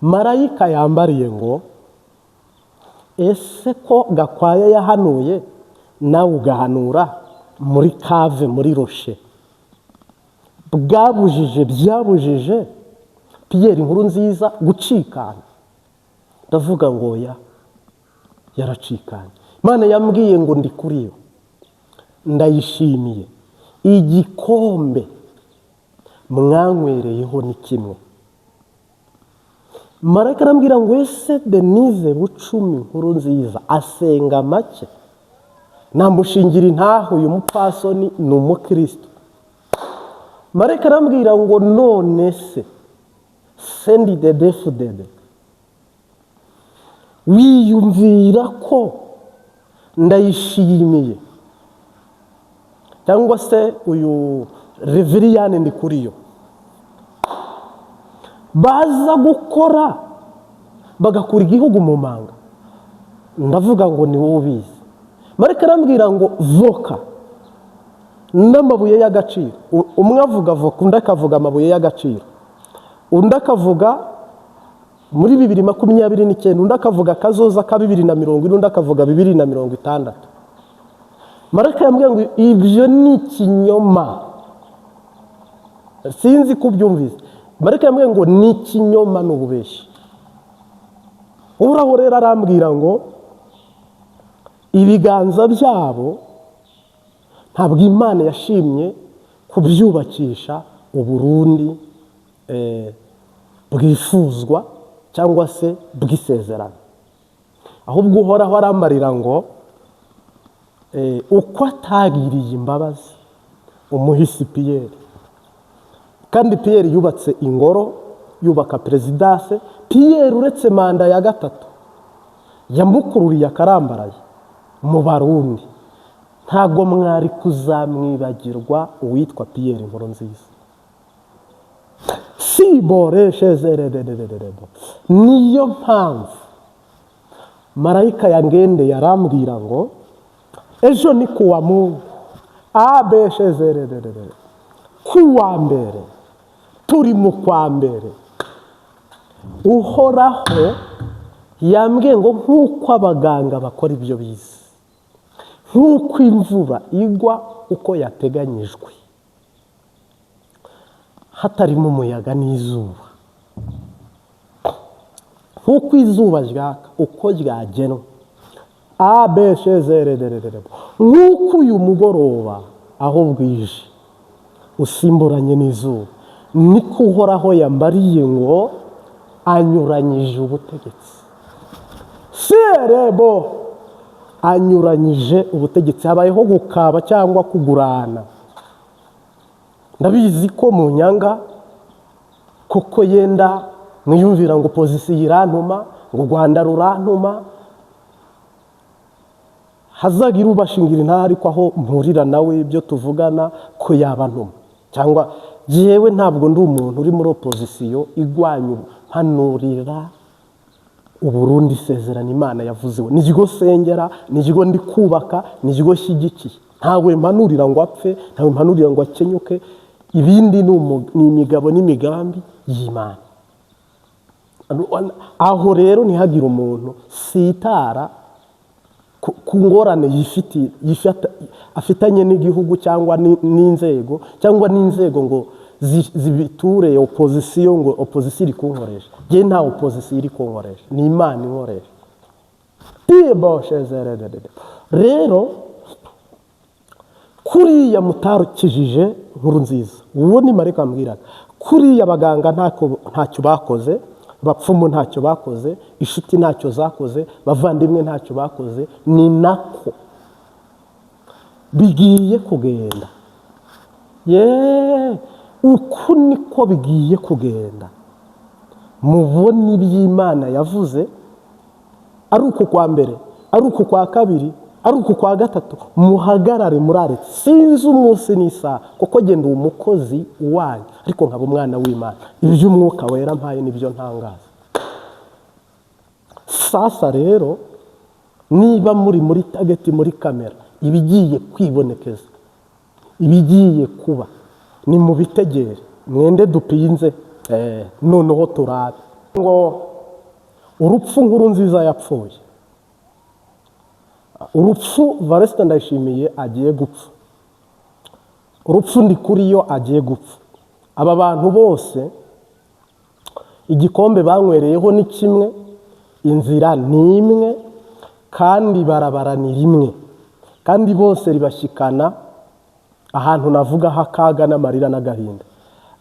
Marayika yambariye ngo: "Ese ko Gakwaya yahanuye, nawe ugahanura muri cave, muri rocher, bwabujije, byabujije Pierre Nkurunziza gucikana?" Ndavuga ngo oya, yaracikanye. Imana yambwiye ngo ndi kuri yo, ndayishimiye. Igikombe mwanywereyeho ni kimwe. Marayika arambwira ngo: "Ese Denise Bucumi Nkurunziza asenga make? Namushingira intaho, uyu mupfasoni ni umukristo." Marayika arambwira ngo: "None se CNDD-FDD wiyumvira ko Ndayishimiye cyangwa se uyu Reveriyani Ndikuriyo baza gukora bagakura igihugu mu manga?" Ndavuga ngo: "Ni wowe ubizi." Marayika arambwira ngo voka n'amabuye y'agaciro, umwe avuga voka, undi akavuga amabuye y'agaciro, undi akavuga muri 2029, undi akavuga akazoza ka 2040, undi akavuga 2060. Marayika yambwiye ngo ibyo ni ikinyoma. Sinzi ko ubyumvise. Marayika yambwiye ngo ni ikinyoma, ni ububeshyi. Uhoraho rero arambwira ngo ibiganza byabo ntabwo Imana yashimye kubyubakisha Uburundi bwifuzwa cyangwa se bw'isezerano. Ahubwo Uhoraho arambarira ngo uko atagiriye imbabazi umuhisi Pierre, kandi Pierre yubatse ingoro, yubaka présidence. Pierre, uretse manda ya gatatu yamukururiye akarambaraye mu Barundi, ntabwo mwari kuzamwibagirwa uwitwa Pierre Nkurunziza. Siboreshezererererebo. Niyo mpamvu marayika yangendeye arambwira ngo ejo ni kuwa Mungu, abeshezerererere, kuwa mbere, turi mu kwa mbere. Uhoraho yambwiye ngo nk'uko abaganga bakora ibyo bize, nk'uko imvura igwa uko yateganyijwe hatarimo umuyaga n'izuba, nk'uko izuba ryaka uko ryagenwe, abeshezerererere, nk'uko uyu mugoroba aho bwije usimburanye n'izuba, niko Uhoraho yambariye ngo anyuranyije ubutegetsi. Serebo anyuranyije ubutegetsi, habayeho gukaba cyangwa kugurana. Ndabizi ko mu nyanga kuko yenda mwiyumvira ngo opozisiyo irantuma, ngo u Rwanda rurantuma, hazagira ubashingira intara, ariko aho mpurira nawe, ibyo tuvugana, ko yaba ntuma cyangwa yewe, ntabwo ndi umuntu uri muri opozisiyo igwanya. Mpanurira Uburundi isezerano Imana yavuzeho, niryo sengera, niryo ndi kubaka, niryo shyigikiye. Ntawe mpanurira ngo apfe, ntawe mpanurira ngo akenyuke. Ibindi ni imigabo n'imigambi y'Imana. Aho rero ntihagire umuntu sitara ku ngorane yifitiye, afitanye n'igihugu cyangwa n'inzego, cyangwa n'inzego ngo zibiture opozisiyo, ngo opozisiyo iri kunkoresha. Njye nta opozisiyo iri kunkoresha, ni Imana inkoresha. Tiboshezererere. Rero kuriya mutarukijije Nkurunziza, uwo ni marayika wambwiraga, kuriya abaganga ntacyo bakoze, abapfumu ntacyo bakoze, inshuti ntacyo zakoze, bavandimwe ntacyo bakoze, ni nako bigiye kugenda. Ye, uku niko bigiye kugenda. Mubona iby'Imana yavuze, ari uku kwa mbere, ari uku kwa kabiri, ari uku kwa gatatu, muhagarare muri arrêt. Sinzi umunsi n'isaha, kuko genda uwo mukozi wanyu, ariko nkaba umwana w'Imana. Iby'Umwuka Wera mpaye nibyo ntangaza. Sasa rero, niba muri target, muri kamera, ibigiye kwibonekeza, ibigiye kuba, ni mu bitegere mwende dupinze. Noneho turabe. Ngo urupfu Nkurunziza yapfuye, urupfu Evariste Ndayishimiye agiye gupfa, urupfu Ndikuriyo agiye gupfa, aba bantu bose igikombe banywereyeho ni kimwe, inzira ni imwe, kandi barabara ni rimwe, kandi bose ribashyikana ahantu navuga h'akaga n'amarira n'agahinda.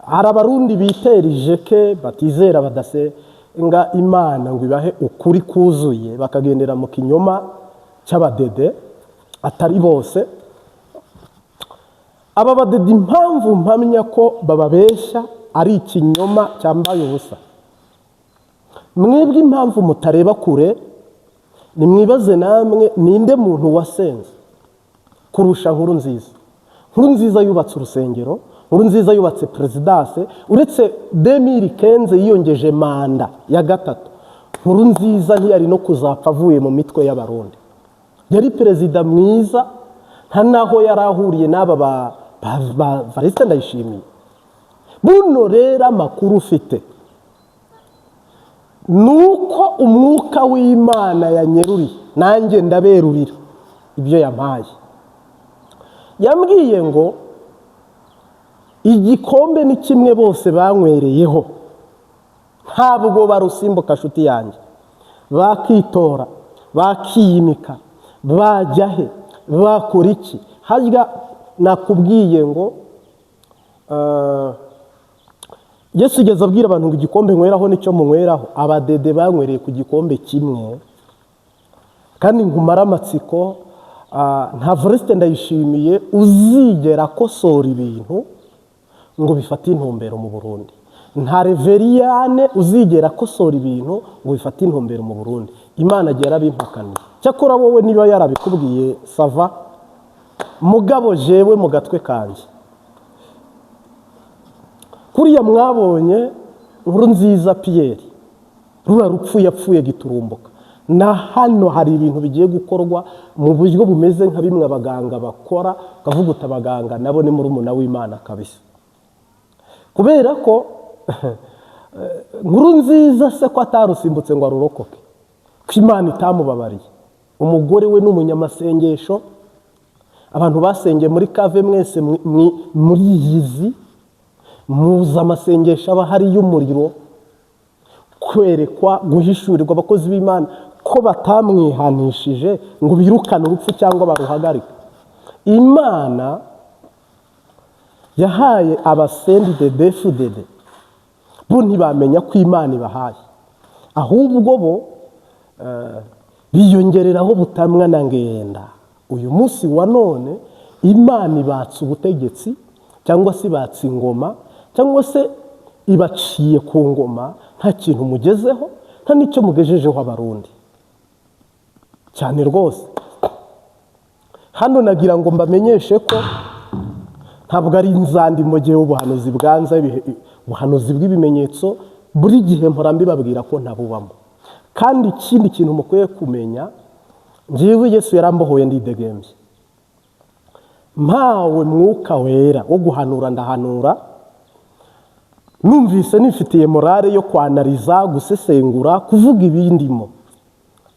Hari Abarundi bitera ijeke, batizera, badasenga Imana ngo ibahe ukuri kuzuye, bakagendera mu kinyoma cy'abadede. Atari bose aba badede. Impamvu mpamya ko bababeshya ari ikinyoma cyambaye ubusa, mwebwe impamvu mutareba kure, nimwibaze namwe: ninde muntu wasenze kurusha Nkurunziza? Nkurunziza yubatse urusengero, Nkurunziza yubatse présidence. Uretse 2015 yiyongeje manda ya gatatu, Nkurunziza ntiyari no kuzapfa avuye mu mitwe y'Abarundi. Yari perezida mwiza, nta n'aho yari ahuriye n'aba ba Evariste Ndayishimiye. Buno rero amakuru ufite ni uko umwuka w'Imana yanyeruriye, nanjye ndaberurira ibyo yampaye. Yambwiye ngo igikombe ni kimwe bose banywereyeho, ntabwo barusimbuka. Nshuti yanjye, bakitora, bakiyimika, bajya he, bakora iki? Harya nakubwiye ngo Yesu igeze abwira abantu ngo igikombe nyweraho nicyo munyweraho. Abadede banywereye ku gikombe kimwe. Kandi nkumara amatsiko, nta Evariste Ndayishimiye uzigera akosora ibintu ngo bifate intumbero mu Burundi, nta Reveriyane uzigera akosora ibintu ngo bifate intumbero mu Burundi. Imana agiye yarabimpakaniye. Cyakora wowe niba yarabikubwiye, ça va. Mugabo jewe mu gatwe kanjye, kuriya mwabonye Nkurunziza Pierre, ruriya rupfu yapfuye giturumbuka, na hano hari ibintu bigiye gukorwa mu buryo bumeze nka bimwe abaganga bakora, ukavuga uti abaganga nabo ni murumuna w'Imana kabisa. Kubera ko Nkurunziza se ko atarusimbutse ngo arurokoke, ko Imana itamubabariye? Umugore we ni umunyamasengesho. Abantu basengeye muri kave mwese muri yizi, muzi amasengesho aba hari y'umuriro, kwerekwa, guhishurirwa abakozi b'Imana, ko batamwihanishije ngo birukane urupfu cyangwa baruhagarike. Imana yahaye aba CNDD-FDD, bo ntibamenya ko Imana ibahaye, ahubwo bo biyongereraho butamwa na ngenda. Uyu munsi wa none Imana ibatse ubutegetsi, cyangwa se ibatse ingoma, cyangwa se ibaciye ku ngoma, nta kintu mugezeho, nta n'icyo mugejejeho Abarundi cyane rwose. Hano nagira ngo mbamenyeshe ko ntabwo ari inzandimo gihe ubuhanuzi bwanza, ubuhanuzi bw'ibimenyetso buri gihe mpora mbibabwira ko ntabubamo. Kandi ikindi kintu mukwiye kumenya, ngewe Yesu yarambohoye, ndidegembye, mpawe Mwuka Wera wo guhanura, ndahanura. Numvise nifitiye morale yo kwanariza, gusesengura, kuvuga ibindimo,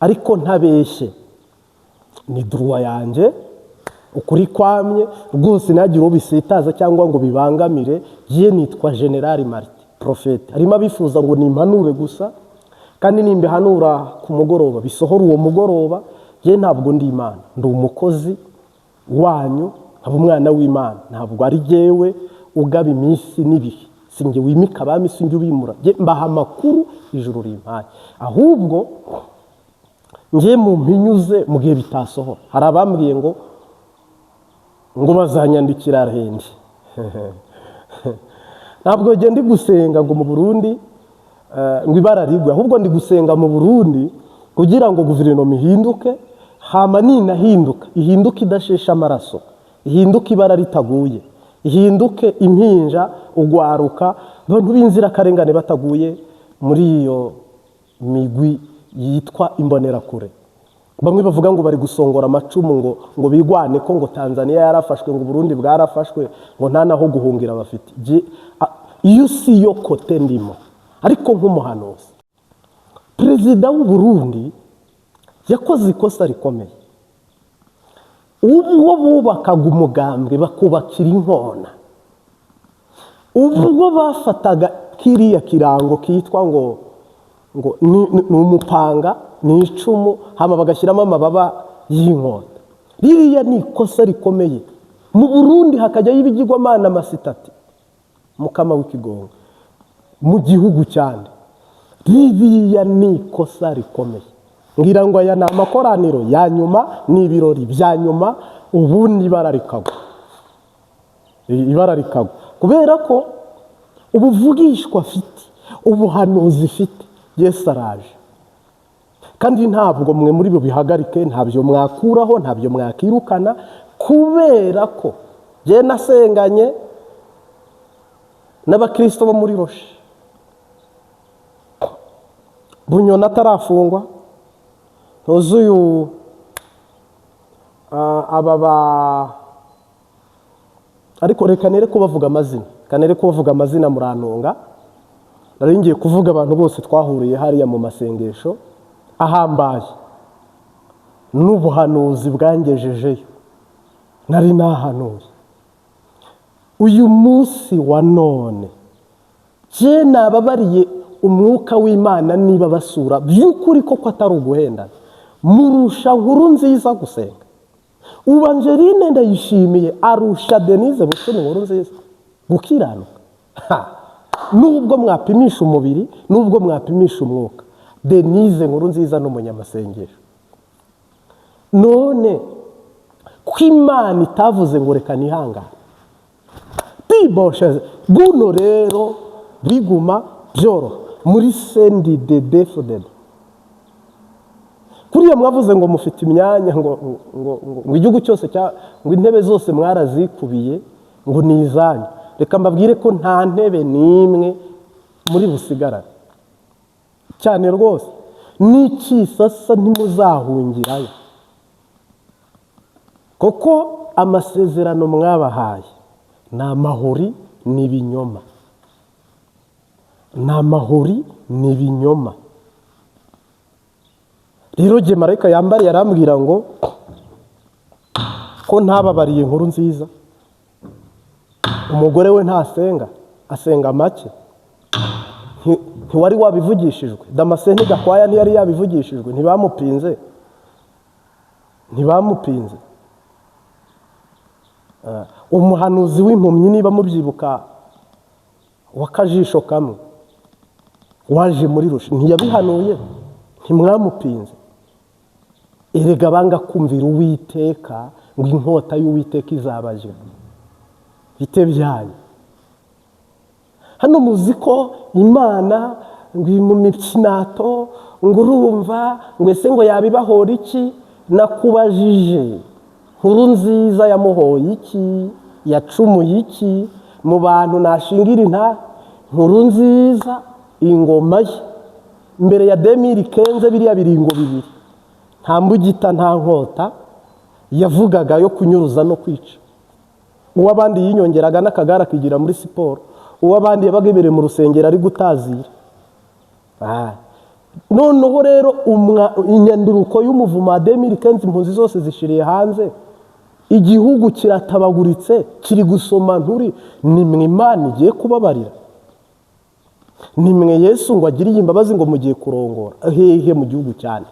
ariko ntabeshye, ni droit yanjye, ukuri kwamye rwose, ntagire uwo bisitaza cyangwa ngo bibangamire. Ye nitwa Général Martin Prophète. Harimo abifuza ngo nimpanure gusa, kandi nimbihanura ku mugoroba bisohora uwo mugoroba. Ye ntabwo ndi Imana, ndi umukozi wanyu, nkaba umwana w'Imana. Ntabwo ari jyewe ugaba iminsi n'ibihe, si njye wimika abami, si njye ubimura. Jye mbaha amakuru ijuru rimpaye. Ahubwo njye mumpinyuze mu gihe bitasohora. Hari abambwiye ngo bazanyandikira arahembye. Ntabwo njye ndi gusenga ngo mu Burundi ngo ibara rigwe, ahubwo ndi gusenga mu Burundi kugira ngo guverinoma ihinduke. Hama ninahinduka, ihinduke idasheshe amaraso, ihinduke ibara ritaguye, ihinduke impinja, ugwaruka, abantu b'inzirakarengane bataguye muri iyo migwi yitwa Imbonerakure. Bamwe bavuga ngo bari gusongora amacumu ngo bigwane ko ngo Tanzania yarafashwe, ngo Burundi bwarafashwe, ngo nta naho guhungira bafite. Iyo si yo côté ndimo, ariko nk'umuhanuzi. Perezida w'u Burundi yakoze ikosa rikomeye ubwo bubakaga umugambwe, bakubakira inkona, ubwo bafataga kiriya kirango kitwa ngo ni umupanga, ni icumu, hama bagashyiramo amababa y'inkona. Ririya ni ikosa rikomeye. Mu Burundi hakajyayo ibigirwamana, amasitati, mukama w'ikigongo mu gihugu cyane. Ririya ni ikosa rikomeye. Ngira ngo aya ni amakoraniro ya nyuma, ni ibirori bya nyuma, ubundi ibara rikagwa, ibara rikagwa, kubera ko ubuvugishwa afite, ubuhanuzi ifite. Yesu araje, kandi ntabwo mwe muri bubihagarike, ntabyo mwakuraho, ntabyo mwakirukana, kubera ko njye nasenganye n'abakirisito bo muri Roche. Bunyoni atarafungwa, ntuzi uyu aba ba, ariko reka nere kubavuga amazina, reka nere kubavuga amazina, murantunga. Nari ngiye kuvuga abantu bose twahuriye hariya mu masengesho ahambaye n'ubuhanuzi bwangejejeyo, nari nahanuye. Uyu munsi wa none je nababariye umwuka w'Imana niba basura by'ukuri koko atari uguhendana, murusha Nkuru Nziza gusenga. Ubu Angeline Ndayishimiye arusha Denise Bucumi Nkuru Nziza gukiranuka. Ha! Nubwo mwapimisha umubiri, nubwo mwapimisha umwuka, Denise Nkuru Nziza ni umunyamasengesho. None ko Imana itavuze ngo reka nihangane tiboshe buno, rero biguma byoroha muri CNDD-FDD. Kuriya mwavuze ngo mufite imyanya, ngo igihugu cyose cya, ngo intebe zose mwarazikubiye, ngo ni izanyu, reka mbabwire ko nta ntebe n'imwe muri busigarane cyane rwose. N'icyisasa ntimuzahungirayo, kuko amasezerano mwabahaye ni amahuri, ni ibinyoma, ni amahuri, ni ibinyoma. Rero jye marayika yambariye arambwira ngo ko ntababariye Inkuru Nziza, umugore we ntasenga, asenga make. Ntiwari wabivugishijwe? Damascene Gakwaya ntiyari yabivugishijwe? Ntibamupinze? Ntibamupinze? Umuhanuzi w'impumyi, niba mubyibuka, w'akajisho kamwe waje muri Rocher, ntiyabihanuye? Ntimwamupinze? Erega banga kumvira Uwiteka, ngo inkota y'Uwiteka izabajya. Bite byanyu hano? Muzi ko Imana ngo iri mu mikinato, ngo urumva ngo ese ngo yabibahora iki? Nakubajije, Nkuru Nziza yamuhoye iki? Yacumuye iki? Mu bantu nashingira inta Nkuru Nziza, ingoma ye mbere ya 2015, biriya biringo bibiri, nta mbugita, nta nkota yavugaga yo kunyuruza no kwica. Uw'abandi yinyongeraga n'akagare akigira muri siporo, uw'abandi yabaga ibereye mu rusengero ari gutazira. Noneho rero inyanduruko y'umuvumo wa 2015, impunzi zose zishiriye hanze, igihugu kiratabaguritse, kiri gusoma nturi. Ni mwe Imana igiye kubabarira? Ni mwe Yesu ngo agiriye imbabazi, ngo mugiye kurongora hehe mu gihugu cyane?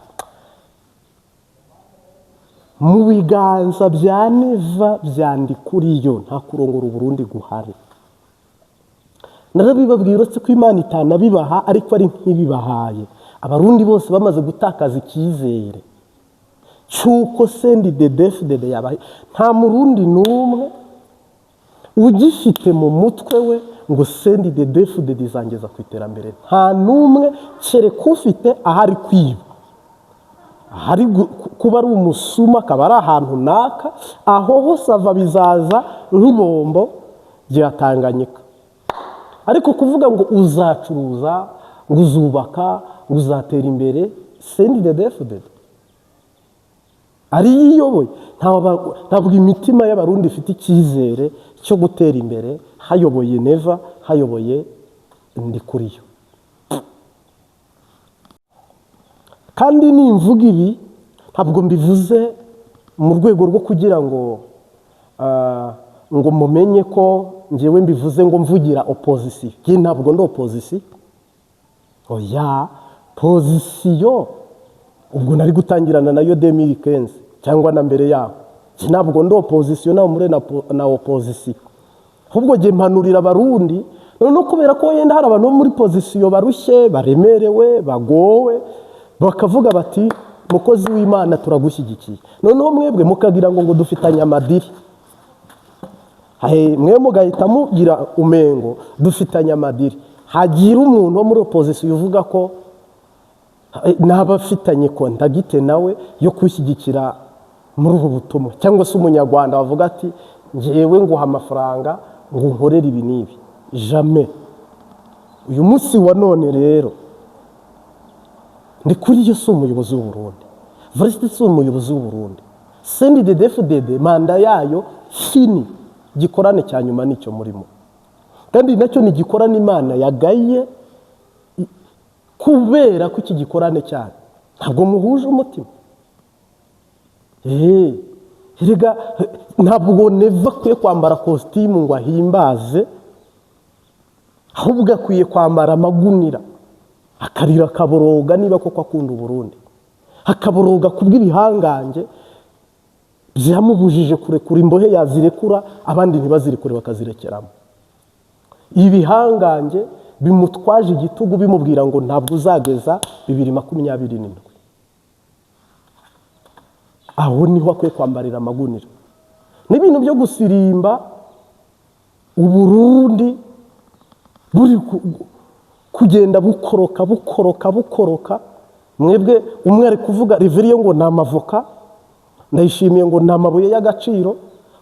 Mu biganza bya Neva byandikuriyo, nta kurongora Uburundi guhari. Narabibabwiye, uretse ko Imana itanabibaha, ariko ari nk'ibibahaye. Abarundi bose bamaze gutakaza icyizere cy'uko CNDD-FDD yabaye. Nta Murundi n'umwe ugifite mu mutwe we ngo CNDD-FDD izangeza ku iterambere. Nta n'umwe, kereka ufite ahari kwiba, ahari kuba ari umusuma, akaba ari ahantu naka. Aho hose ava bizaza nk'ibombo rya Tanganyika. Ariko kuvuga ngo uzacuruza, ngo uzubaka, ngo uzatera imbere, CNDD-FDD ariyo iyoboye, ntabwo imitima y'Abarundi ifite icyizere cyo gutera imbere hayoboye Neva, hayoboye Ndikuriyo. Kandi nimvuga ibi, ntabwo mbivuze mu rwego rwo kugira ngo mumenye ko ngewe mbivuze ngo mvugira opposition. Njye ntabwo ndi opposition, oya. Position ubwo nari gutangirana nayo 2015 cyangwa na mbere yaho. Njye ntabwo ndi opposition, nawe muri na opposition. Ahubwo njye mpanurira Abarundi. Noneho kubera ko wenda hari abantu bo muri position barushye, baremerewe, bagowe, bakavuga bati: "Mukozi w'Imana, turagushyigikiye." Noneho mwebwe mukagira ngo dufitanye amadeal. Mwe mugahita mugira umengo dufitanye amadeal. Hagira umuntu wo muri opposition uvuga ko n'abafitanye contact nawe yo kwishyigikira muri ubu butumwa, cyangwa se Umunyarwanda wavuga ati: "Ngewe nguha amafaranga ngo nkorere ibi n'ibi." Jamais. Uyu munsi wa none rero ndi kuri yo si umuyobozi w'Uburundi, Varisite si umuyobozi w'Uburundi. CNDD-FDD manda yayo fini, gikorane cya nyuma nicyo murimo, kandi nacyo ni gikorane Imana yagaye kubera ko iki gikorane cyanyu ntabwo muhuje umutima. Erega ntabwo Neva akwiye kwambara kositimu ngo ahimbaze, ahubwo akwiye kwambara amagunira, akarira, akaboroga, niba koko akunda Uburundi, akaboroga kubw'ibihangange byamubujije kurekura imbohe. Yazirekura, abandi ntibazirekure, bakazirekeramo. Ibihangange bimutwaje igitugu, bimubwira ngo ntabwo uzageza 2027. Aho niho akwiye kwambarira amagunira. N'ibintu byo gusirimba Uburundi buri kugenda bukoroka, bukoroka, bukoroka. Mwebwe umwe ari kuvuga riveriyo ngo ni amavoka, Ndayishimiye ngo ni amabuye y'agaciro.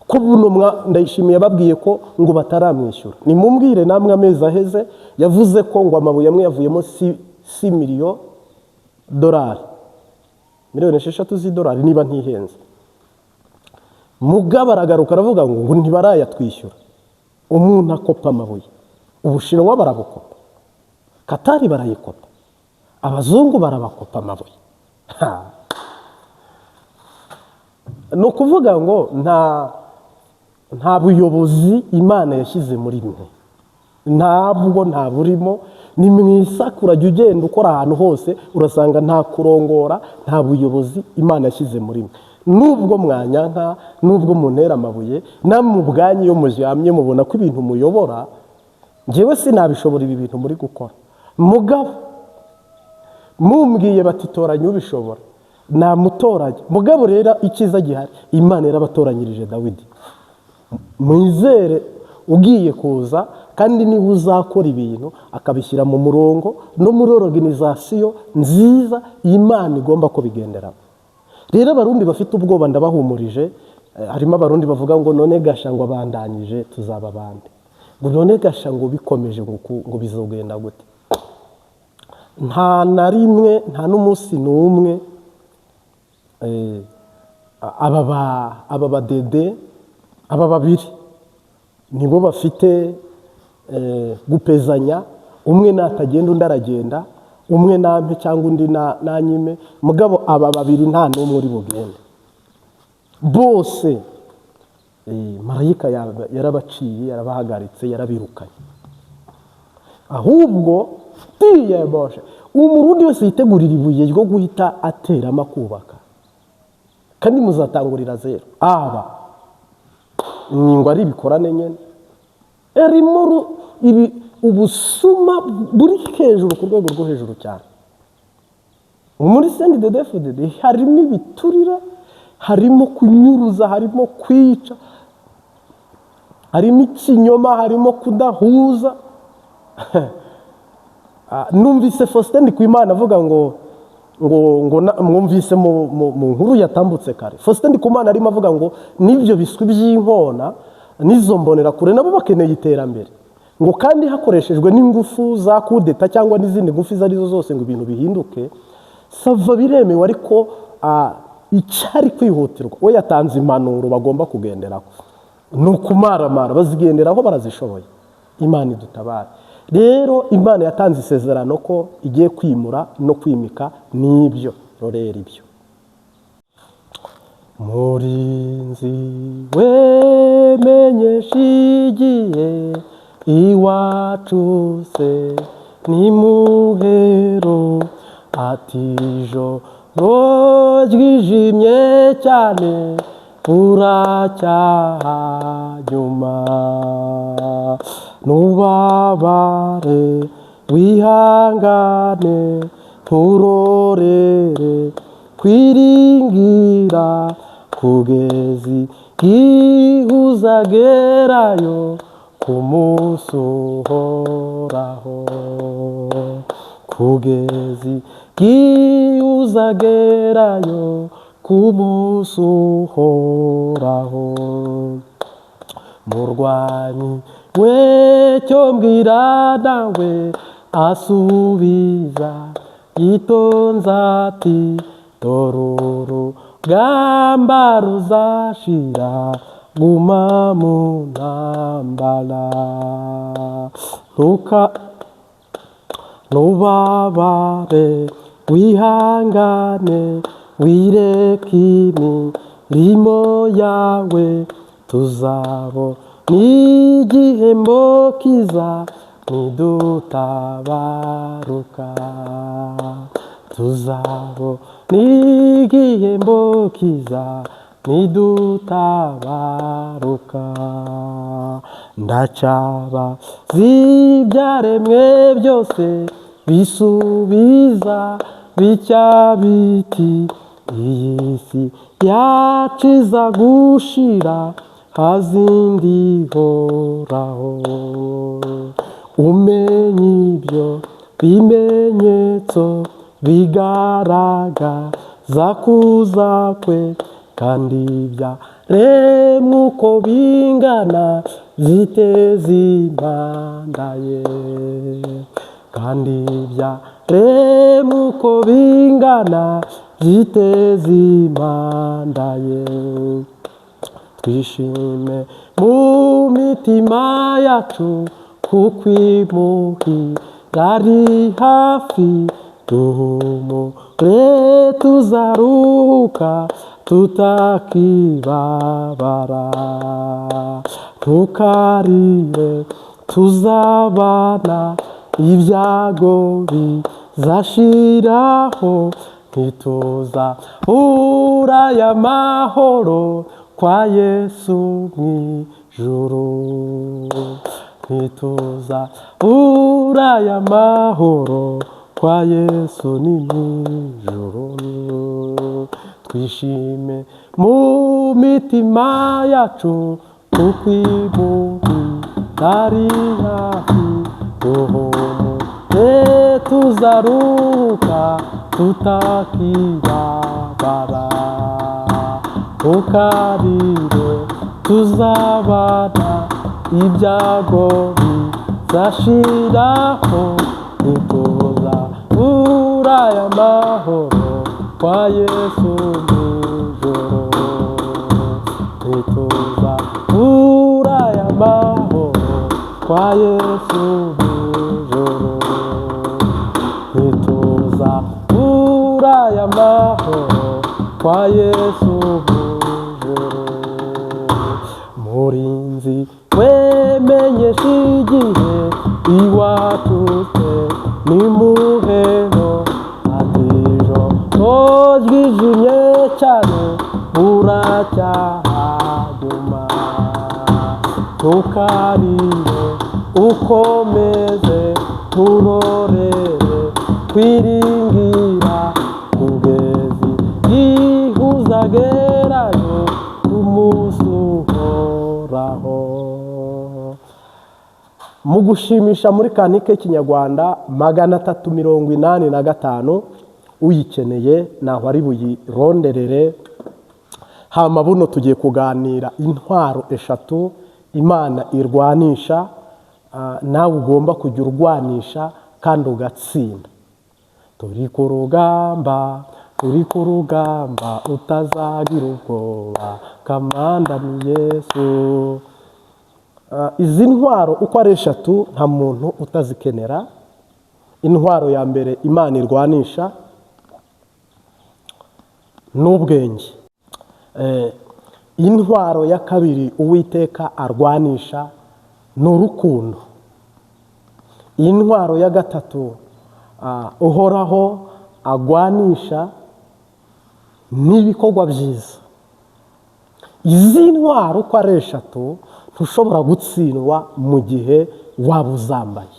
Ko buno Ndayishimiye yababwiye ko ngo bataramwishyura, nimumbwire namwe. Amezi aheze yavuze ko ngo amabuye amwe yavuyemo 6 million dolari, miliyoni 6 z'idolari niba ntihenze. Mugabo aragaruka aravuga ngo ntibarayatwishyura. Umuntu akopa amabuye, Ubushinwa barabukopa, Katari barayikopa, abazungu barabakopa amabuye. Ha. Ni ukuvuga ngo nta buyobozi Imana yashyize muri mwe, ntabwo, nta burimo. Ni mu isakura, jya ugenda ukora ahantu hose urasanga nta kurongora, nta buyobozi Imana yashyize muri mwe. Nubwo mwanyanka, nubwo muntera amabuye, namwe ubwanyu iyo muryamye mubona ko ibintu muyobora, njyewe sinabishobora ibi bintu muri gukora. Mugabo mumbwiye bati: "Toranya ubishobora," namutoranya. Mugabo rero icyiza gihari, Imana yarabatoranyirije Dawidi. Mwizere ugiye kuza, kandi niba uzakora ibintu akabishyira mu murongo no muri organisation nziza Imana igomba ko bigenderamo. Rero Abarundi bafite ubwoba ndabahumurije. Harimo Abarundi bavuga ngo none gasha ngo abandanyije tuzaba abandi, ngo none gasha ngo bikomeje ngo bizogenda gute? Nta na rimwe, nta n'umunsi n'umwe. Aba badede, aba babiri nibo bafite gupezanya. Umwe natagenda undi aragenda, umwe nampe cyangwa undi nanyime. Mugabo aba babiri nta n'umwe uri bugende bose. Marayika yarabaciye, yarabahagaritse, yarabirukanye. Ahubwo tiyeboshe Umurundi wese yitegurira ibuye ryo guhita ateramo akubaka, kandi muzatangurira zéro. Aba ni ngo ari ibikorane nyine erimo ibi ubusuma buri hejuru, ku rwego rwo hejuru cyane. Muri CNDD-FDD harimo ibiturire, harimo kunyuruza, harimo kwica, harimo ikinyoma, harimo kudahuza. Numvise Faustin Ndikumana avuga ngo mwumvise mu nkuru yatambutse kare, Faustin Ndikumana arimo avuga ngo n'ibyo biswi by'inkona n'izo mbonerakure nabo bakeneye iterambere, ngo kandi hakoreshejwe n'ingufu za kudeta cyangwa n'izindi ngufu izo arizo zose ngo ibintu bihinduke. Ça va, biremewe, ariko icyari kwihutirwa, we yatanze impanuro bagomba kugenderaho, ni ukumaramara bazigenderaho, barazishoboye. Imana idutabare. Rero Imana yatanze isezerano ko igiye kwimura no kwimika n'ibyo. Rorera ibyo. Murinzi wemenyesha igihe, iwacu se ni muhero. Ati ijoro ryijimye cyane, buracyaha nyuma. Nubabare, wihangane, nturorere kwiringira, kugeza igihe uzagerayo ku munsi uhoraho, kugeza igihe uzagerayo ku munsi uhoraho. Murwanyi we, cyo mbwira nawe. Asubiza yitonze ati: "Dore urugamba ruzashira, guma mu ntambara." Ntuka ntubabare, wihangane, wireke imirimo yawe, tuzabona igihembo kiza nidutabaruka, tuzabona igihembo kiza nidutabaruka. Ndacyaba z'ibyaremwe byose bisubiza bitya biti: "Iyi si yacu iza gushira, hazindi ihoraho." Umenye ibyo bimenyetso bigaragaza kuza kwe, kandi byaremwe uko bingana byiteze impanda ye, kandi byaremwe uko bingana byiteze impanda ye. Twishime mu mitima yacu, kuko imuhira ari hafi. Duhumure, tuzaruhuka tutakibabara. Ntukarire, tuzabana, ibyago bizashiraho. Ntituza aya mahoro kwa Yesu mu ijuru, ntituza aya mahoro kwa Yesu ni mu ijuru. Twishime mu mitima yacu, kuko imuhira ari hafi. Duhumure, tuzaruhuka tutakibabara. Ntukarire, tuzabana, ibyago bizashiraho. Ntituza aya mahoro kwa Yesu mu ijuru, ntituza aya mahoro kwa Yesu mu ijuru, ntituza aya mahoro kwa Yesu mu ijuru. Murinzi wemenyesha igihe, iwacu se ni muhero. Ati ijoro ryijimye cyane, buracyahaguma. Ntukarire, ukomeze, nturorere kwiringira, kugeza igihe uzagerayo ku munsi uhoraho. Mu gushimisha muri cantique y'ikinyarwanda 385, uyikeneye naho ari buyironderere. Hama buno tugiye kuganira intwaro eshatu Imana irwanisha, nawe ugomba kujya urwanisha kandi ugatsinda. Turi ku rugamba, turi ku rugamba, utazagira ubwoba, kamanda ni Yesu. Izi ntwaro uko ari eshatu nta muntu utazikenera. Intwaro ya mbere Imana irwanisha N'ubwenge. Intwaro ya kabiri Uwiteka arwanisha ni urukundo. Intwaro ya gatatu Uhoraho agwanisha n'ibikorwa byiza. Izi ntwaro uko ari eshatu, ntushobora gutsindwa mu gihe waba uzambaye,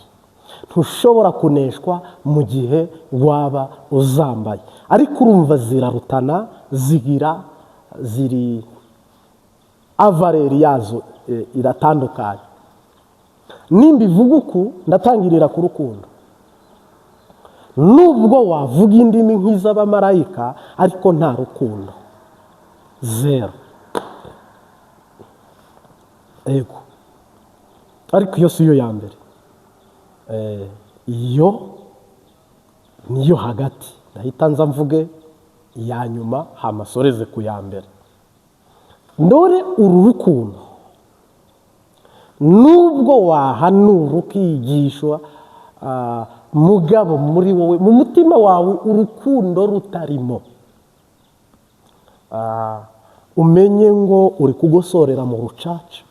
ntushobora kuneshwa mu gihe waba uzambaye. Ariko urumva zirarutana, zigira ziri à valeur yazo iratandukanye. Nimba ivuga uku, ndatangirira ku rukundo. Nubwo wavuga indimi nk'iz'abamarayika, ariko nta rukundo, zéro. Ego, ariko iyo si yo ya mbere. Iyo niyo hagati. Ndahita nza mvuge iya nyuma, hamasoreze ku ya mbere. Ndore uru rukundo, nubwo wahanura, ukigishwa, mugabo muri wowe, mu mutima wawe, urukundo rutarimo, umenye ngo uri kugosorera mu rucaca.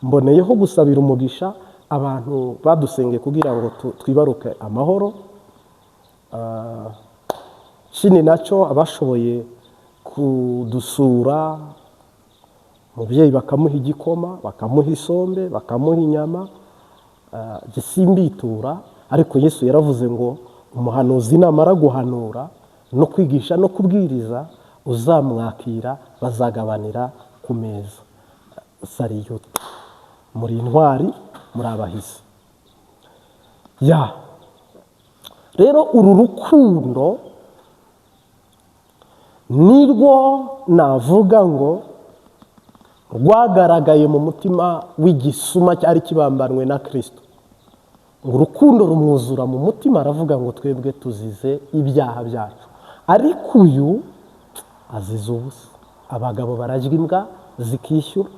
Mboneyeho gusabira umugisha abantu badusengeye kugira ngo twibaruke amahoro. Ikindi nacyo, abashoboye kudusura, umubyeyi bakamuha igikoma, bakamuha isombe, bakamuha inyama, simbitura. Ariko Yesu yaravuze ngo umuhanuzi namara guhanura no kwigisha no kubwiriza, uzamwakira bazagabanira ku meza. Salute, muri intwari, muri abahizi. Ya rero, uru rukundo nirwo navuga ngo rwagaragaye mu mutima w'igisuma cyari kibambanwe na Kirisito. Ngo urukundo rumwuzura mu mutima, aravuga ngo twebwe tuzize ibyaha byacu, ariko uyu azize ubusa. Abagabo bararya imbwa zikishyura.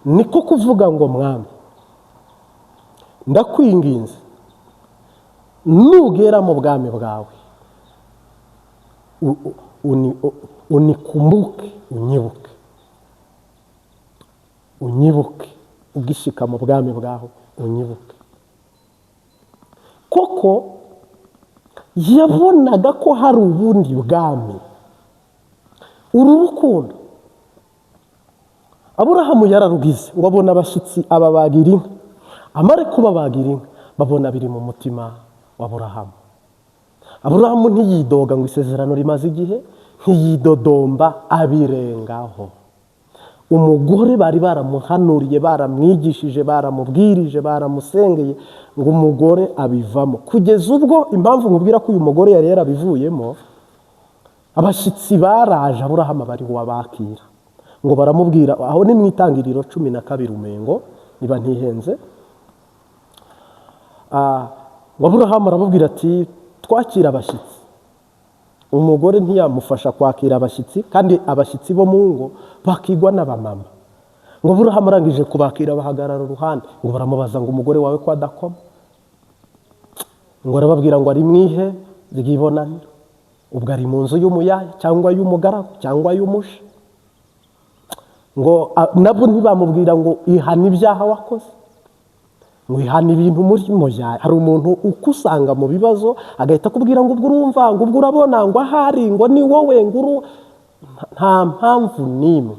Niko kuvuga ngo: "Mwami, ndakwinginze, nugera mu bwami bwawe unikumbuke, unyibuke, unyibuke, ugishyika mu bwami bwawe unyibuke." Koko yabonaga ko hari ubundi bwami. Uru rukundo Aburahamu yararugize, ngo abona abashyitsi, ababagira inka. Amare kubabagira inka, babona biri mu mutima wa Aburahamu. Aburahamu ntiyidoga ngo isezerano rimaze igihe, ntiyidodomba, abirengaho. Umugore bari baramuhanuriye, baramwigishije, baramubwirije, baramusengeye, ngo umugore abivamo. Kugeza ubwo, impamvu nkubwira ko uyu mugore yari yarabivuyemo, abashyitsi baraje, Aburahamu bari wabakira, ngo baramubwira, aho ni mu Itangiriro 12 umengo niba ntihenze. Ngo Aburahamu arababwira ati: "Twakira abashyitsi." Umugore ntiyamufasha kwakira abashyitsi, kandi abashyitsi bo mu ngo bakigwa n'abamama. Ngo Aburahamu arangije kubakira, bahagarara uruhande, ngo baramubaza ngo: "Umugore wawe ko adakoma?" Ngo arababwira ngo ari mwihe ry'ibonaniro, ubwo ari mu nzu y'umuyaya cyangwa y'umugaragu cyangwa y'umusha. Ngo nabo ntibamubwira ngo ihana ibyaha wakoze, ngo ihana ibintu murimo. Ya hari umuntu ukusanga mu bibazo, agahita akubwira ngo ubwo urumva, ngo ubwo urabona, ngo ahari ngo ni wowe, ngo uru nta mpamvu n'imwe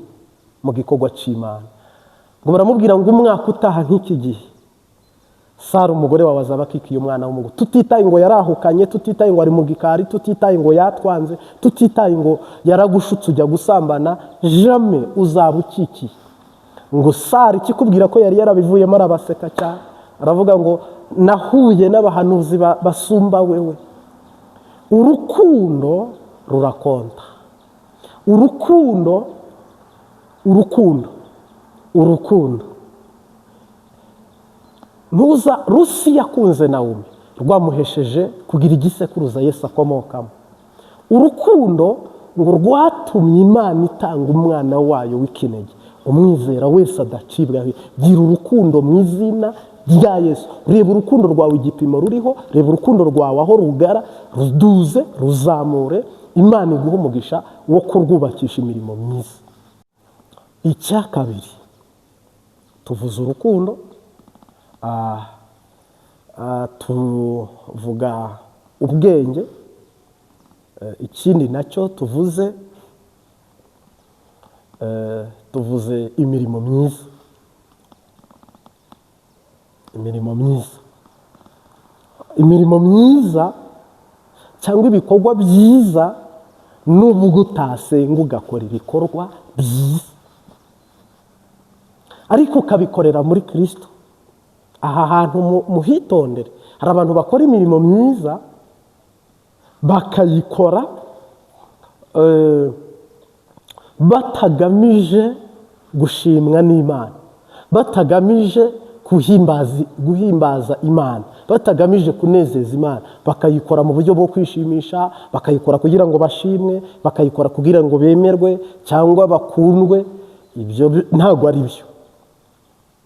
mu gikorwa cy'Imana. Ngo baramubwira ngo umwaka utaha nk'iki gihe, Sara umugore wawe azaba akikiye umwana w'umuhungu. Tutitaye ngo yarahukanye, tutitaye ngo ari mu gikari, tutitaye ngo yatwanze, tutitaye ngo yaragushutse ujya gusambana, jamais uzaba ukikiye. Ngo Sara, ikikubwira ko yari yarabivuyemo, arabaseka cyane, aravuga ngo nahuye n'abahanuzi basumba wewe. Urukundo rurakonta. Urukundo, urukundo, urukundo. Ntuza Rusi yakunze Nawumi, rwamuhesheje kugira igisekuruza Yesu akomokamo. Urukundo ngo rwatumye Imana itanga umwana wayo w'ikinege, umwizera wese adacibwaho. Gira urukundo mu izina rya Yesu. Reba urukundo rwawe igipimo ruriho, reba urukundo rwawe aho rugara, ruduze, ruzamure. Imana iguha umugisha wo kurwubakisha imirimo myiza. Icya kabiri, tuvuze urukundo, tuvuga ubwenge. Ikindi nacyo tuvuze, tuvuze imirimo myiza. Imirimo myiza, imirimo myiza cyangwa ibikorwa byiza, nubwo utasenga ugakora ibikorwa byiza ariko ukabikorera muri Kirisito. Aha hantu muhitondere. Hari abantu bakora imirimo myiza bakayikora batagamije gushimwa n'Imana, batagamije guhimbaza Imana, batagamije kunezeza Imana, bakayikora mu buryo bwo kwishimisha, bakayikora kugira ngo bashimwe, bakayikora kugira ngo bemerwe cyangwa bakundwe. Ibyo ntabwo ari byo.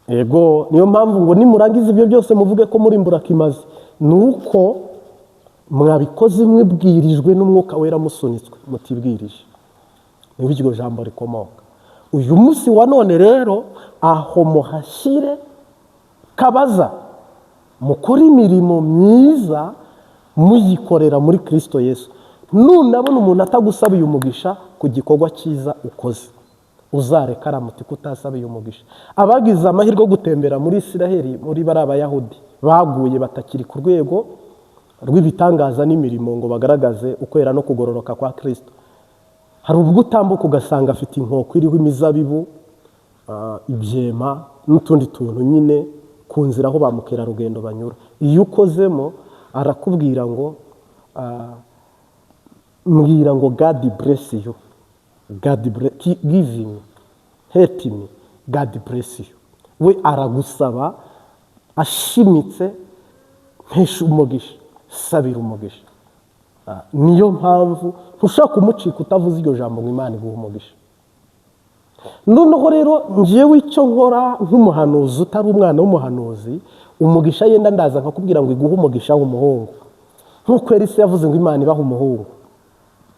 Yego, niyo mpamvu ngo nimurangiza ibyo byose muvuge ko muri imburakimazi, ni uko mwabikoze mwibwirijwe n'Umwuka Wera, musunitswe, mutibwirije. Niho iryo jambo rikomoka. Uyu munsi wa none rero, aho muhashyire kabaza, mukore imirimo myiza muyikorera muri Kirisito Yesu. Nunabona umuntu atagusabiye umugisha ku gikorwa cyiza ukoze, uzareka aramuti ko utasabiye umugisha. Abagize amahirwe yo gutembera muri Isiraheli, muri bari Abayahudi baguye batakiri ku rwego rw'ibitangaza n'imirimo ngo bagaragaze ukwera no kugororoka kwa Kirisito, hari ubwo utambuka ugasanga afite inkoko iriho imizabibu, ibyema n'utundi tuntu nyine ku nzira aho ba mukerarugendo banyura. Iyo ukozemo arakubwira ngo mbwira ngo "God bless you, God give me, help me, God bless you." We aragusaba ashimitse, mpesha umugisha, sabira umugisha. Niyo mpamvu ntushobora kumucika utavuze iryo jambo ngo "Imana iguhe umugisha." Noneho rero ngewe icyo nkora nk'umuhanuzi utari umwana w'umuhanuzi, umugisha yenda ndaza nkakubwira ngo iguhe umugisha w'umuhungu, nk'uko Elisa yavuze ngo "Imana ibahe umuhungu",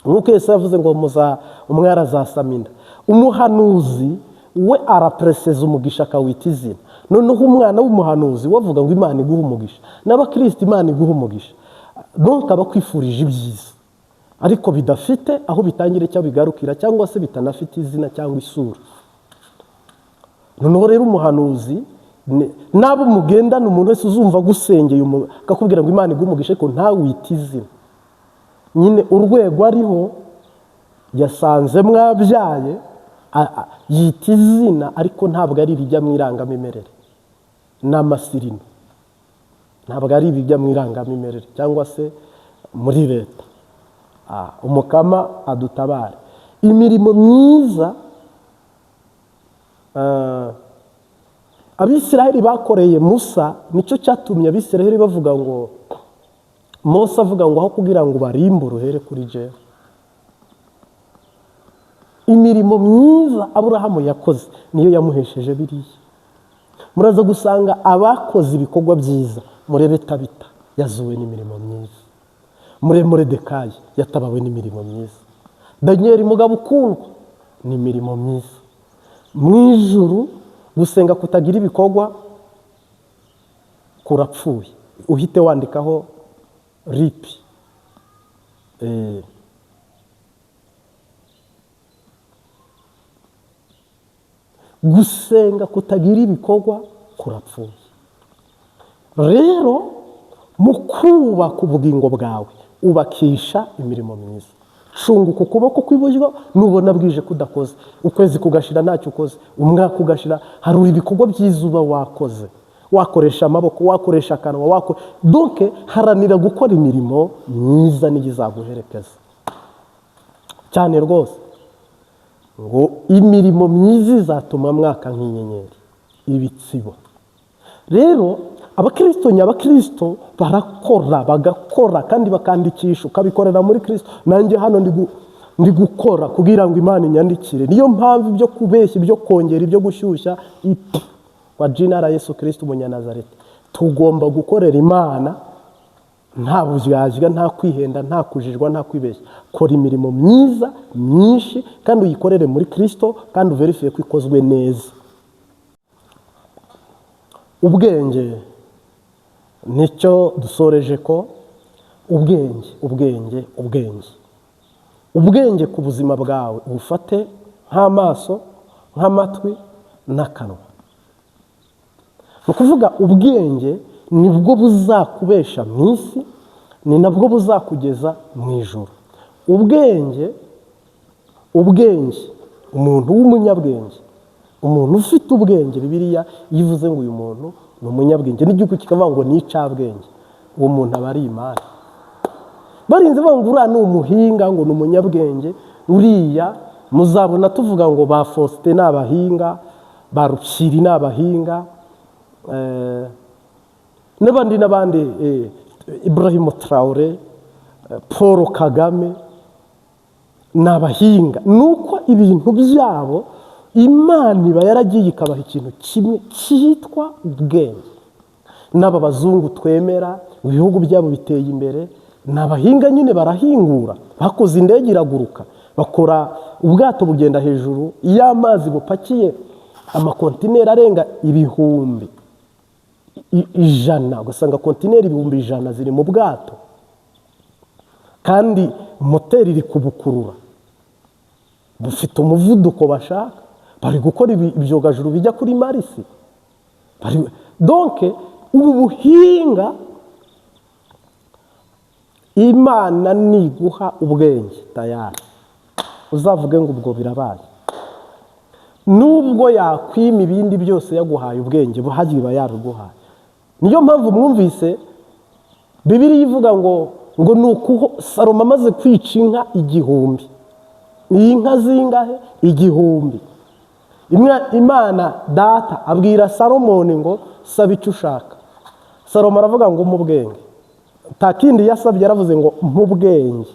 nk'uko Yesu yavuze ngo muza umwari azasama inda. Umuhanuzi we arapereseza umugisha akawita izina. Noneho umwana w'umuhanuzi we avuga ngo "Imana iguhe umugisha", n'abakristo "Imana iguhe umugisha". Donc aba akwifurije ibyiza ariko bidafite aho bitangira cyangwa bigarukira, cyangwa se bitanafite izina cyangwa isura. Noneho rero umuhanuzi n'abo mugendana, umuntu wese uzumva agusengeye akakubwira ngo "Imana iguhe umugisha" ariko ntawite izina, nyine urwego ariho yasanze mwabyaye, yita izina ariko ntabwo ari irijya mu irangamimerere n'amasirino, ntabwo ari ibijya mu irangamimerere cyangwa se muri leta. Umukama adutabare. Imirimo myiza, Abisiraheli bakoreye Musa, nicyo cyatumye Abisiraheli bavuga ngo, Mose avuga ngo aho kugira ngo barimbure uhere kuri jewe. Imirimo myiza Aburahamu yakoze niyo yamuhesheje biriya. Muraza gusanga abakoze ibikorwa byiza, murebe Tabita yazuwe n'imirimo myiza, murebe Moridekayi yatabawe n'imirimo myiza, Daniyeli mugabo ukundwa ni imirimo myiza. Mu ijuru gusenga kutagira ibikorwa kurapfuye, uhite wandikaho RIP. Gusenga kutagira ibikorwa kurapfuye. Rero mu kubaka ubugingo bwawe, ubakisha imirimo myiza. Cunguka ukuboko kw'iburyo, nubona bwije kudakoze, ukwezi kugashira ntacyo ukoze, umwaka ugashira, harura ibikorwa byiza uba wakoze, wakoresha amaboko, wakoresha akanwa, donc haranira gukora imirimo myiza niyo izaguherekeza cyane rwose. Ngo imirimo myiza izatuma mwaka nk'inyenyeri ibitsibo. Rero abakristo nyabakristo barakora, bagakora kandi bakandikisha, ukabikorera muri Kristo. Nanjye hano ndi gukora kugira ngo Imana inyandikire. Niyo mpamvu ibyo kubeshya, ibyo kongera, ibyo gushyushya ipfa kwa jina la Yesu Kristo Umunyanazareti. Tugomba gukorera Imana. Nta buryarya, nta kwihenda, nta kujijwa, nta kwibeshya. Kora imirimo myiza myinshi kandi uyikorere muri Kirisito, kandi uverifiye ko ikozwe neza. Ubwenge nicyo dusoreje ko ubwenge, ubwenge, ubwenge, ubwenge ku buzima bwawe ubufate nk'amaso, nk'amatwi n'akanwa. Ni ukuvuga ubwenge nibwo buzakubesha mu isi, ni nabwo buzakugeza mu ijuru. Ubwenge, ubwenge, umuntu w'umunyabwenge, umuntu ufite ubwenge, Bibiliya iyo ivuze ngo uyu muntu ni umunyabwenge, n'igihugu kikavuga ngo ni icabwenge, uwo muntu aba ari imana. Barinze bavuga ngo uriya ni umuhinga, ngo ni umunyabwenge, uriya muzabona tuvuga ngo ba Faustin ni abahinga, ba Rupyiri ni abahinga, n'abandi n'abandi, Ibrahim Traore, Paul Kagame ni abahinga. Ni uko ibintu byabo Imana iba yaragiye ikabaha ikintu kimwe cyitwa ubwenge. N'aba bazungu twemera, ibihugu byabo biteye imbere, ni abahinga nyine, barahingura, bakoze indege iraguruka, bakora ubwato bugenda hejuru y'amazi bupakiye amakontineri arenga 100,000, ugasanga kontineri 100,000 ziri mu bwato kandi moteri iri kubukurura, bufite umuvuduko bashaka. Bari gukora ibyogajuru bijya kuri Marisi. Donc ubu buhinga, Imana niguha ubwenge tayari uzavuge ngo ubwo birabaye. Nubwo yakwima ibindi byose, yaguhaye ubwenge buhagiye, iba yaruguhaye. Niyo mpamvu mwumvise Bibiliya ivuga ngo ni ukuho Salomo amaze kwica inka 1000. Iyi nka zingahe? 1000. Imana Data abwira Salomoni ngo saba icyo ushaka. Salomo aravuga ngo mu bwenge. Nta kindi yasabye, yaravuze ngo mu bwenge.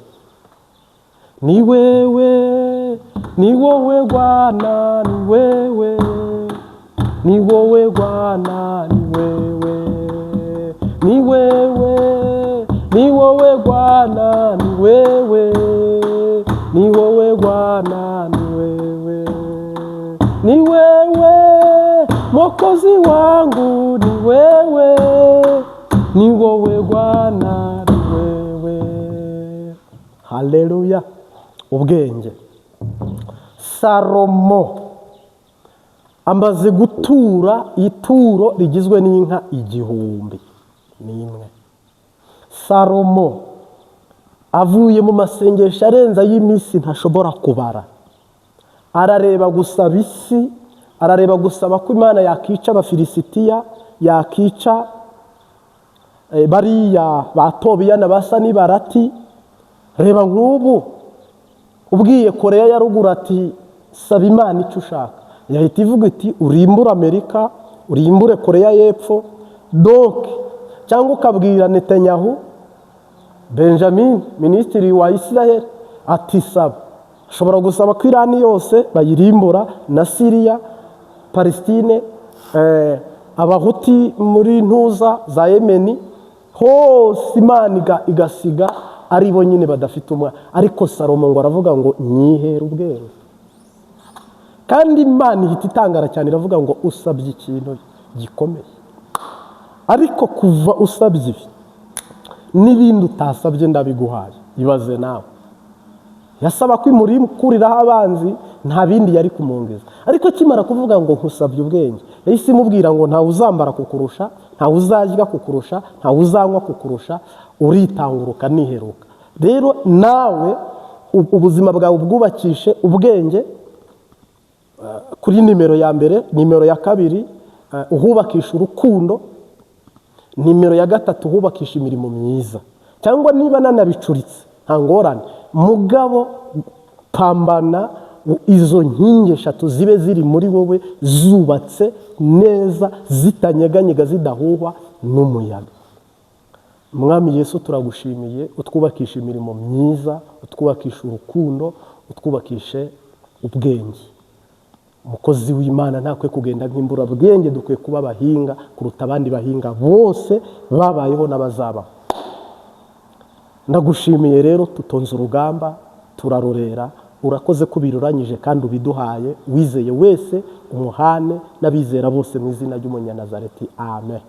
Ni wewe, ni wowe Bwana, ni wewe, ni wowe Bwana, ni wewe, ni wewe, ni wowe Bwana, ni wewe, ni wowe Bwana, ni wewe, ni wewe Mwokozi wangu, ni wewe, ni wowe Bwana, ni wewe. Haleluya! Ubwenge. Salomo amaze gutura ituro rigizwe n'inka 1001. Salomo avuye mu masengesho arenze ay'iminsi ntashobora kubara, arareba gusaba isi, arareba gusaba ko Imana yakica Abafilisitiya, yakica bariya ba Tobiya na ba Sanibarati. Reba nk'ubu ubwiye Koreya ya Ruguru ati saba Imana icyo ushaka, yahita ivuga iti urimbure Amerika, urimbure Koreya y'Epfo. Donc cyangwa ukabwira Netanyahu Benjamin, minisitiri wa Israel, ati saba, ashobora gusaba ko Irani yose bayirimbura na Siriya, Palestine, Abahuti muri ntuza za Yemeni hose, Imana igasiga ari bo nyine badafite umwana. Ariko Salomo ngo aravuga ngo nyihere ubwenge, kandi Imana ihita itangara cyane, iravuga ngo usabye ikintu gikomeye, ariko kuva usabye ibi n'ibindi utasabye ndabiguhaye. Ibaze nawe, yasaba ko imukuriraho abanzi, nta bindi yari kumwongeza. Ariko akimara kuvuga ngo nkusabye ubwenge, yahise imubwira ngo ntawe uzambara kukurusha, ntawe uzarya kukurusha, ntawe uzanywa kukurusha, uritanguruka niheruka. Rero nawe ubuzima bwawe ubwubakishe ubwenge kuri nimero ya mbere. Nimero ya kabiri, uhubakisha urukundo. Nimero ya gatatu, uhubakisha imirimo myiza. Cyangwa niba nanabicuritse nta ngorane, mugabo pambana izo nkingi eshatu zibe ziri muri wowe, zubatse neza, zitanyeganyega, zidahuhwa n'umuyaga. Mwami Yesu, turagushimiye. Utwubakisha imirimo myiza, utwubakisha urukundo, utwubakishe ubwenge. Umukozi w'Imana ntakwiye kugenda nk'imburabwenge, dukwiye kuba abahinga kuruta abandi bahinga bose babayeho n'abazabaho. Ndagushimiye rero, tutonze urugamba, turarorera. Urakoze ko ubiruranyije kandi ubiduhaye. Wizeye wese umuhane n'abizera bose mu izina ry'Umunyanazareti, amen.